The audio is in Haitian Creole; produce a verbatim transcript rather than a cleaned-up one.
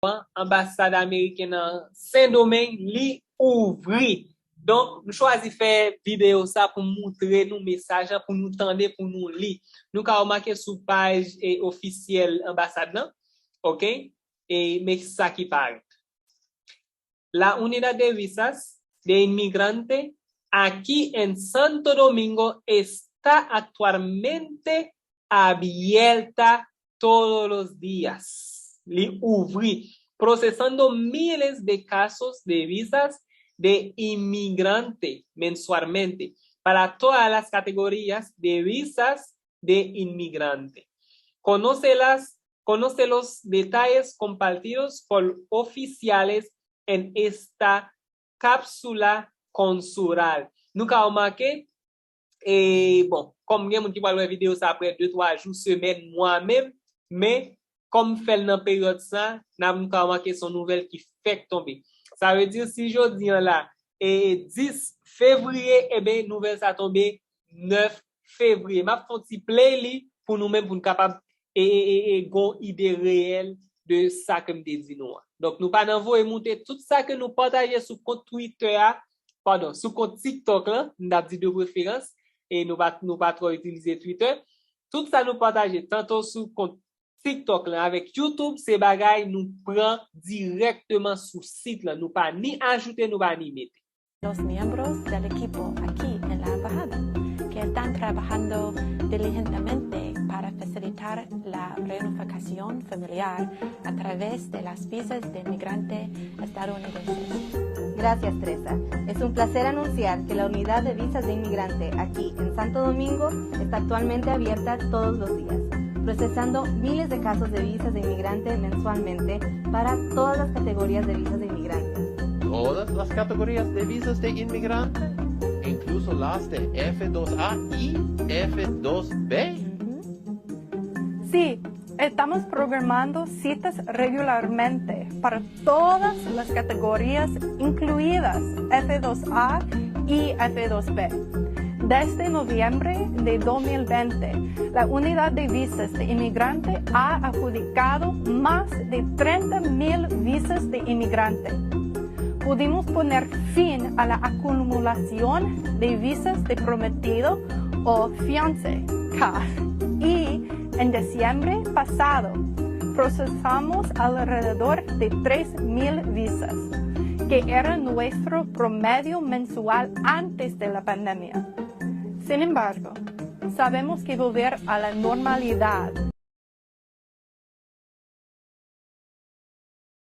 an, anbasad ameriken nan Sendomeng, li ouvri. Donk, m chwazi fè videyo sa pou m moutre nou mesaj lan, pou nou tande, pou nou li. Nou ka remake sou paj e, ofisyèl anbasad lan, oke? E men sa ki parèt. La Unidad de Visas de Inmigrante aquí en Santo Domingo está actualmente abierta todos los días. Li ouvri, procesando miles de casos de visas de inmigrante mensualmente para todas las categorías de visas de inmigrante. Conoce las, conoce los detalles compartidos por oficiales en esta cápsula consular. Nou ka remake, e bon, kòm gen moun ki pral wè videyo sa apre de twa jou, semèn, mwa menm, men kòm m fè l nan peryòd sa, n ap, nou ka remake se yon nouvèl ki fèk tonbe. Sa vle di, si jodi an la, e dis fevriye, e ben, nouvèl sa tonbe nèf fevriye. M ap fè yon ti play li pou nou menm, pou n kapab e, e, e, e gon ide reyèl de sa ke m te di nou an. Donk, nou pa nan voye moute tout sa ke nou pataje sou kont Twitter a, padon, sou kont TikTok lan, m t ap di de preferans, e nou pa, nou pa twò itilize Twitter. Tout sa nou pataje, tanto sou kont TikTok lan avèk YouTube, se bagay nou pran dirèkteman sou sit lan. Nou pa ni ajoute, nou pa ni mete. Los miembros del equipo aquí en la embajada, que están trabajando diligentemente para facilitar la reunificación familiar a través de las visas de inmigrante estadounidenses. Gracias, Teresa. Es un placer anunciar que la unidad de visas de inmigrante aquí en Santo Domingo está actualmente abierta todos los días, procesando miles de casos de visas de inmigrante mensualmente para todas las categorías de visas de inmigrante. Todas las categorías de visas de inmigrante, incluso las de F dos A y F dos B? Sí, estamos programando citas regularmente para todas las categorías, incluidas F dos A y F dos B. Desde noviembre de dos mil veinte, la Unidad de Visas de Inmigrante ha adjudicado más de treinta mil visas de inmigrante. Pudimos poner fin a la acumulación de visas de prometido o fiancé, K, y en diciembre pasado procesamos alrededor de tres mil visas, que era nuestro promedio mensual antes de la pandemia. Sin embargo, sabemos que volver a la normalidad